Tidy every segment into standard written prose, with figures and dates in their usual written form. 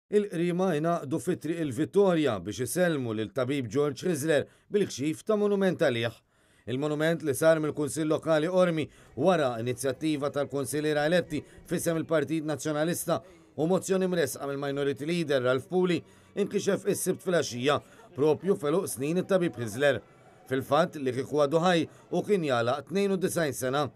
Il-Qriema ingħaqdu fi Triq il-Vittorja biex isellmu lil Tabib George Hyzler bil-kxif ta' monument għalih. Il-monument li sar mill-Kunsill Lokali Qormi wara inizjattiva tal-Kunsilliera eletti f'isem il-Partit Nazzjonalista u mozzjoni mressqa mill-Minority Leader Ralph Puli inkixef is-Sibt filgħaxija, propju f'għeluq snin it-Tabib Hyzler. Fil-fatt, li kieku għadu ħaj hu kien jagħlaq 92 sena.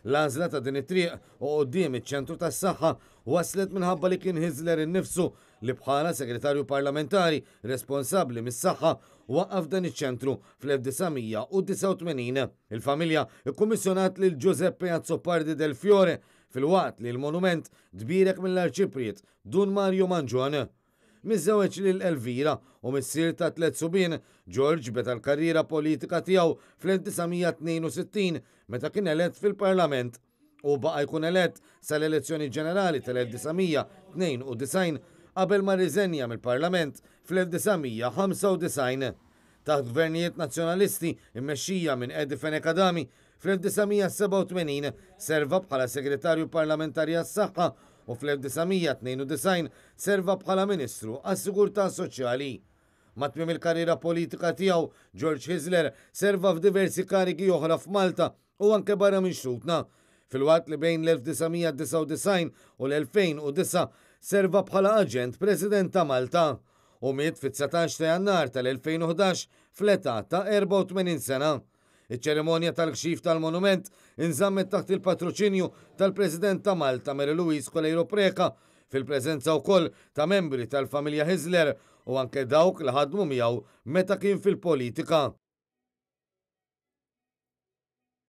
L-għażla ta' din it-triq u quddiem iċ-ċentru tas-saħħa waslet minħabba li kien Hyzler innifsu li bħala Segretarju Parlamentari responsabbli mis-saħħa waqqaf dan iċ-ċentru fl-1989. Il-familja kkummissjonat lil Giuseppe Azzopardi del Fiore filwaqt li l-monument tbierek mill-Arċipriet Dun Mario Mangion. Miżżewweġ lil Elvira u missier ta' tliet subien, George beda l-karriera politika tiegħu fl-1962 meta kien elett fil-Parlament. Hu baqa' jkun elett sal-elezzjoni ġenerali tal-1992 qabel ma rriżenja mill-Parlament fl-1995. Taħt gvernijiet Nazzjonalisti mmexxija minn Eddie Fenech Adami, fl-1987 serva bħala Segretarju Parlamentari għas-Saħħa u fl-1992 serva bħala Ministru għas-Sigurtà Soċjali. Ma' tmiem il-karriera politika tiegħu, George Hyzler serva f'diversi karigi oħra f'Malta u anke barra minn xtutna, filwaqt li bejn l-1999 u l-2009 serva bħala Aġent President ta' Malta. Hu miet fit-19 ta' Jannar tal-2011 fl-età ta' 84 sena. Iċ-ċerimonja tal-kxif tal-monument inżammet taħt il-patroċinju tal-President ta' Malta Mary Louise Coleiro Preca, fil-preżenza wkoll ta' membri tal-familja Hyzler u anke dawk li ħadmu miegħu meta kien fil-politika.